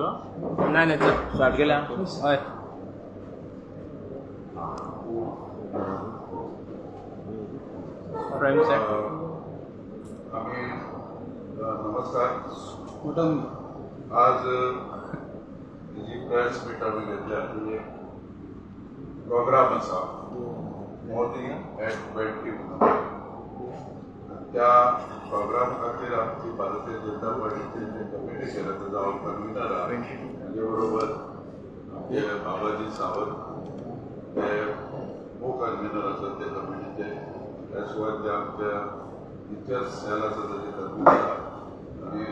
नाही नाही, चल. स्टार्ट केल्या. हय. Frame set. आम्ही नमस्कार. आज जी प्रेस मीट आमी घेतल्या, एक प्रोग्राम आसा मोदी एट 20 म्हणून. त्या प्रोग्राम खातीर आमची भारतीय जनता पार्टीचे जे कमिटी केला ताजो हांव कन्विनर आहा. म्हजे बरोबर आमचे बाबाजी सावंत ते को कन्विनर आसात ते कमिटीचे. त्या शिवाय जे आमच्या टिचर्स सेल आसा ताजे कन्विनर आहा आनी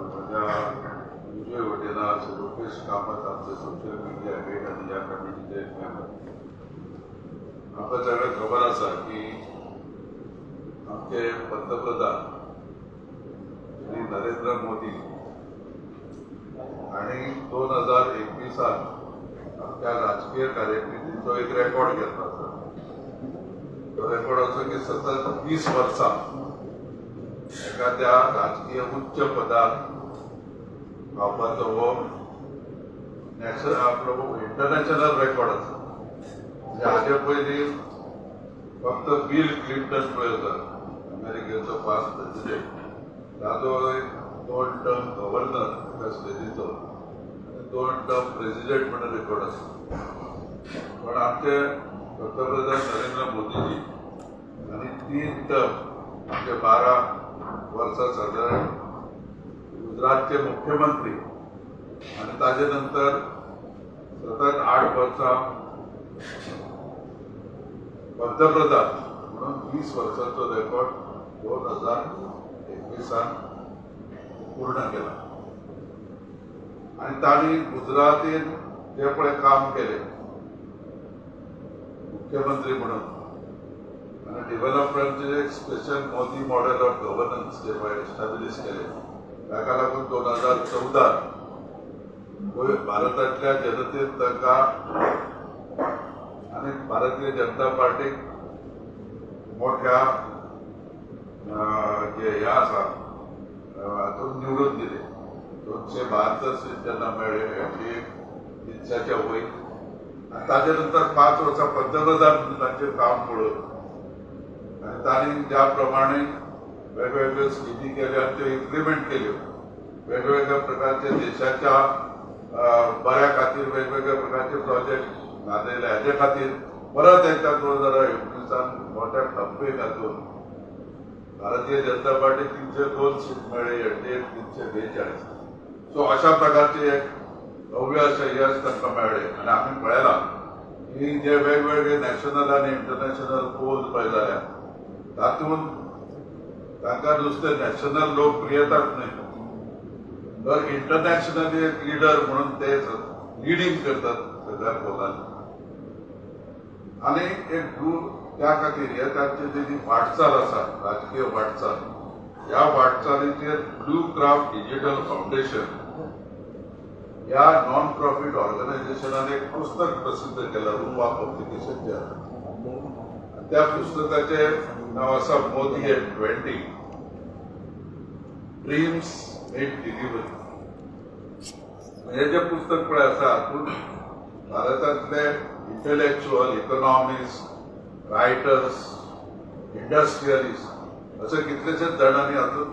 म्हज्या उजवे वटेन आसा रुपेश कामत, आमचे सोशल मिडिया हेड आनी ह्या कमिटीचे एक मेंबर. आमकां सगळ्यांक खबर आसा की आमचे पंतप्रधान श्री नरेंद्र मोदी आणि 2021त आमच्या राजकीय कारकिर्दीचो एक रेकॉर्ड केल्लो आसा. तो रेकॉर्ड असो की सतत 20 वर्सां एखाद्या राजकीय उच्च पदार पावपाचो हो नॅशनल, आपलो इंटरनॅशनल रेकॉर्ड आसा. म्हणजे हाजे पयलीं फक्त बिल क्लिंटन पळय आसा, अमेरिकेचो पास्ट प्रेसिडेंट, ताजो एक दोन टर्म गव्हर्नर एका स्टेटीचो आनी दोन टर्म प्रेसिडेंट म्हणून रेकॉर्ड आसा. पण आमचे पंतप्रधान नरेंद्र मोदीजी आनी तीन टर्म म्हणजे 12 वर्सां सादारण गुजरातचे मुख्यमंत्री आनी ताजे नंतर सतत 8 वर्सां पंतप्रधान म्हणून 20 वर्सांचो रेकॉर्ड 2021त पूर्ण केला. आणि तांणी गुजरातीन जे पळय काम केले मुख्यमंत्री म्हणून आणि डेव्हलपमेंटचे एक special Modi model of governance जे पळय एस्टॅब्लिश केले, ताका लागून 2014 भारतांतल्या जनतेन तांकां आणि भारतीय जनता पार्टीक मोठ्या जे हे आसा हातून निवडून दिले. 272 सीट त्यांना मेळ्ळे, एनडीए 300च्या वयर. आनी ताजे नंतर 5 वर्सां पंतप्रधान म्हणून तांचें काम पळोवन आनी तांणी ज्या प्रमाणे वेगवेगळ्यो स्किमी केल्यो आनी त्यो इम्प्लिमेंट केल्यो, वेगवेगळ्या प्रकारचे देशाच्या बऱ्या खातीर वेगवेगळ्या प्रकारचे प्रोजेक्ट गाजयले, हाजे खातीर परत एकदा 2019त मोठ्या टप्पे घातून भारतीय जनता पार्टी 302 सीट मेळ्ळे, एनडीए 342. सो अशा प्रकारचे एक भव्य अशें यश तांकां मेळ्ळें. आनी आमी पळयलां की जे वेगवेगळे नॅशनल आनी इंटरनॅशनल पोल्स पळय जाल्या, तातूंत तांकां नुस्तें नॅशनल लोकप्रियताच न्हय तर इंटरनॅशनली एक लिडर म्हणून ते लिडींग करतात सगळ्या पोलांनी. आनी एक त्या खातीर हे तांची जी वाटचाल आसा, राजकीय वाटचाल, ह्या वाटचालीचेर ब्लू क्राफ्ट डिजिटल फाउंडेशन ह्या नॉन प्रॉफिट ऑर्गनायझेशनान एक पुस्तक प्रसिद्ध केलां रुपा पब्लिकेशनच्या. त्या पुस्तकाचें नांव आसा Modi at 20: Dreams Meet Delivery. हे जे पुस्तक पळय आसा, हातूंत भारतांतले इंटलेक्च्युअल, इकॉनॉमिस्ट, रायटर्स, इंडस्ट्रियलिस्ट असे कितलेशेच जाणांनी हातूंत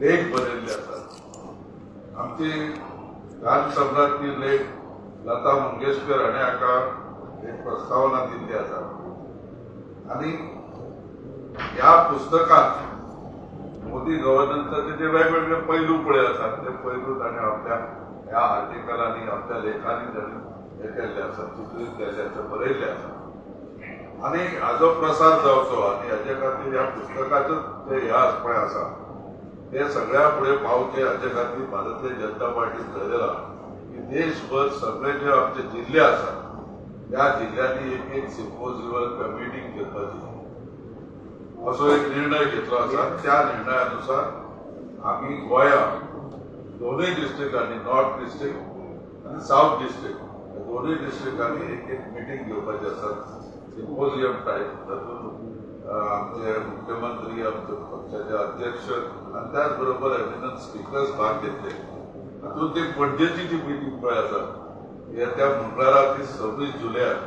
लेख बरयल्ले आसात. आमची गान सम्राज्ञी लेख लता मंगेशकर हाणें हाका एक प्रस्तावना दिल्ली आसा. आनी ह्या पुस्तकांत मोदी गव्हर्नन्साचे जे वेगवेगळे पैलू पळय आसात, ते पैलू ताणें आपल्या ह्या आर्टिकलांनी, आपल्या लेखांनी ताणें हे केल्ले आसा, चित्रीत केल्ले आसा, बरयल्ले आसा. आनी हाजो प्रसार जावचो आनी हाजे खातीर ह्या पुस्तकाचो जे हे पळय आसा ते सगळ्या फुडें पावचे, हाजे खातीर भारतीय जनता पार्टीन ठरयलां की देशभर सगळे जे आमचे जिल्ले आसात, त्या जिल्ल्यांनी एक एक सिम्पोजियम किंवा मिटींग घेवपाची, असो एक निर्णय घेतलो आसा. त्या निर्णयानुसार आमी गोंया दोनूय डिस्ट्रिक्टांनी, नॉर्थ डिस्ट्रिक्ट आनी सावथ डिस्ट्रिक्ट, दोनूय डिस्ट्रिक्टांनी एक एक मिटींग घेवपाची आसा, सिम्पोजियम टायप. तातूंत आमचे मुख्यमंत्री, आमचे पक्षाचे अध्यक्ष आनी त्याच बरोबर एमिनंट स्पिकर्स भाग घेतले. हातूंत ती पणजेची जी मिटींग पळय आसा, येत्या मंगळारा ती 26 जुलयाक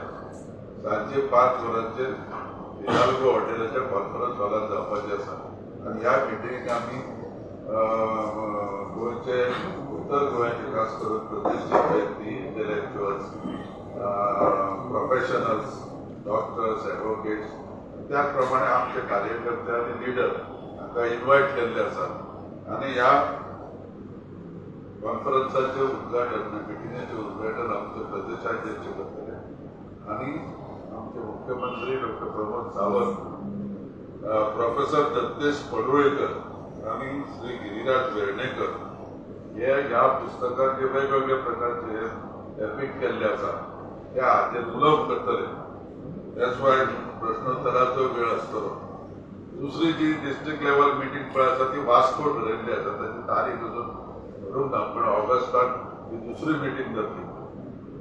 सांजे 5 वरांचेर हिराल्गो हॉटेलाच्या कॉन्फरन्स हॉलांत जावपाची आसा. आनी ह्या मिटिंगेक आमी गोंयचे, उत्तर गोंयाचे खास करून प्रतिश्ठीत व्यक्ती, इंटलेक्च्युअल्स, प्रोफेशनल्स, डॉक्टर्स, एडवोकेट्स, त्याच प्रमाणे आमचे कार्यकर्ते आनी लिडर हांकां इन्वायट केल्ले आसात. आनी ह्या कॉन्फरन्साचें उद्घाटन, मिटिंगेचें उद्घाटन आमचे प्रदेशाध्यक्ष करतले आनी आमचे मुख्यमंत्री डॉक्टर प्रमोद सावंत, प्रोफेसर दत्तेश पडवळकर आनी श्री गिरिराज वेर्णेकर हे ह्या पुस्तकात जे वेगवेगळे प्रकारचे एपिक केल्ले आसा त्या हाचेर उलोवप करतले. त्याच वाय प्रश्नोत्तराचो वेळ आसतलो. दुसरी जी डिस्ट्रिक्ट लेवल मिटींग पळय आसा ती वास्को ठरयल्ली आसा. ताची तारीख अजून ठरूंक ना, पूण ऑगस्टाक ही दुसरी मिटींग जातली.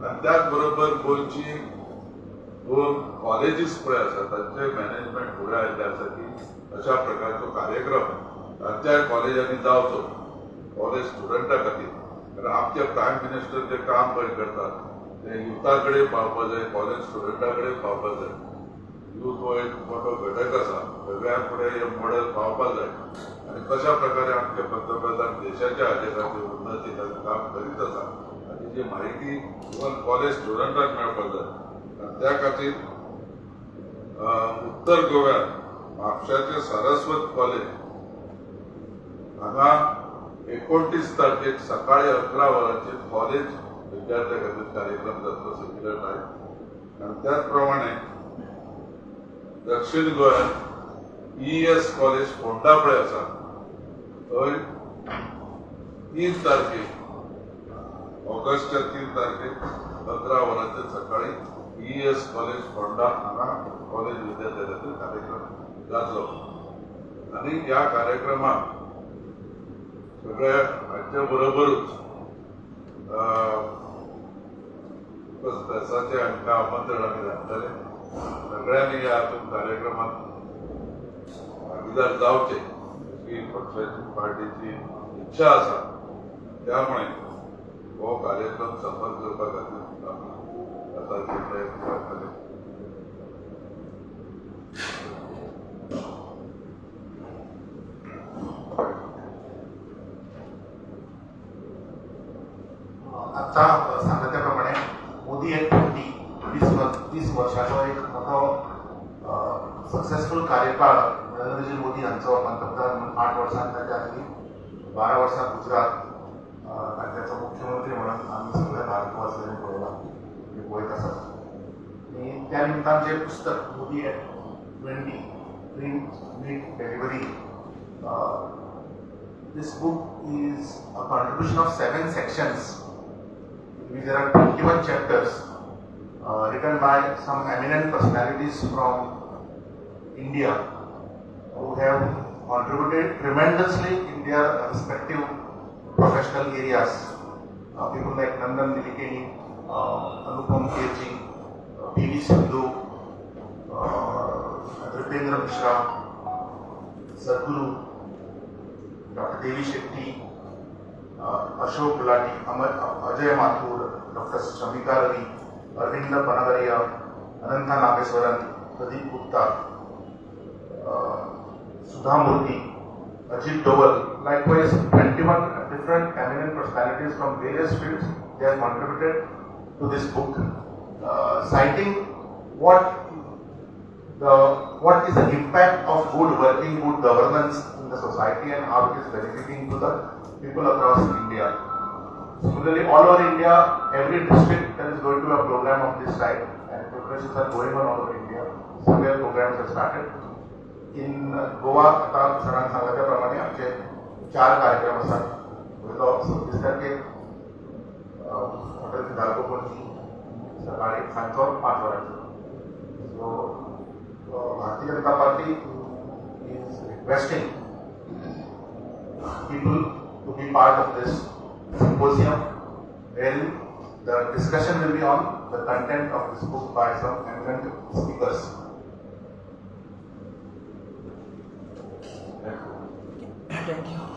आनी त्याच बरोबर गोंयची 2 कॉलेजीस पळय आसा तांचे मॅनेजमेंट फुडें आयिल्लें आसा की अशा प्रकारचो कार्यक्रम तांच्याय कॉलेजांनी जावचो कॉलेज स्टुडंटा खातीर. कारण आमचे प्रायम मिनिस्टर जे काम पळय करतात ते युथा कडेन पावपा जाय, कॉलेज स्टुडंटा कडेन पावपा जाय. यूथ हो एक मोठो घटक आसा, सगळ्या फुडें हें मॉडेल पावपा जाय. आनी कशा प्रकारे आमचे पंतप्रधान देशाच्या हाजे खातीर उन्नती खातीर काम करीत आसा हाची जी म्हायती इवन कॉलेज स्टुडंटांक मेळपाक जाय. आनी त्या खातीर उत्तर गोव्यात म्हापशाचे सारस्वत कॉलेज हांगा 29 तारखेक सकाळी 11 वरांचेर कॉलेज विद्यार्थ्यां खातीर कार्यक्रम जातलो, सिमिलर टायम. आनी त्याच प्रमाणे दक्षिण गोंयांत ईएस कॉलेज फोंडा पळय आसा थंय 3 तारखेक, ऑगस्टच्या 3 तारखेक 11 वरांचेर सकाळी ईएस कॉलेज फोंडा हांगा कॉलेज विद्यार्थ्यां खातीर कार्यक्रम जातलो. आनी ह्या कार्यक्रमाक सगळ्या हाच्या बरोबरूच प्रेसाचे हांकां आमंत्रण आमी धाडटले. सगळ्यांनी ह्या हातूंत कार्यक्रमात भागीदार जावचे अशी पक्षाची, पार्टीची इच्छा आसा. त्यामुळे हो कार्यक्रम सफल करपा खातीर आमी आतांचे प्रयत्न करतले. आत्ता सांगता त्या प्रमाणे मोदी एक 20 30 वर्षाचो एक मोठो सक्सेसफूल कार्यकाळ नरेंद्रजी मोदी हांचो पंतप्रधान म्हणून 8 वर्सां ताच्या आदली 12 वर्सां गुजरात राज्याचो मुख्यमंत्री म्हणून आमी सगळे भारतवासियांनी पळयला, आमी पळयत आसात. आनी त्या निमतान जें पुस्तक Modi at 20 dream meet delivery, this book is a contribution of 7 sections in which there are 21 chapters written by some eminent personalities from India who have contributed tremendously in their respective professional areas. People like Nandan Nilekani, Anupam Kherji, P.V. Sindhu, Nripendra Mishra, Sadhguru, Dr. Devi Shetty, Ashok Gulati, Ajay Mathur, Dr. Shamika Ravi, Arvind Panagariya, Anantha Nageswaran, Pradeep Gupta, Sudha Murthy, Ajit Doval. Likewise, 21 different eminent personalities from various fields, they have contributed to this book, citing what is the impact of good working, good governance in the society and how it is benefiting to the people across India. Similarly, all over India, every district there is going to be a program of this type, and preparations are going on all over India. Somewhere programs have started. In Goa, आता सरान सांगला त्या प्रमाणे आमचे 4 कार्यक्रम आसात. पयलो 26 तारखेक हॉटेल फिदाल्गो पणजी सकाळी सांजचो 5 वरांचेर. So Bharatiya Janata Party is requesting people to be part of this symposium, wherein the discussion will be on the content of this book by some eminent speakers. Thank you.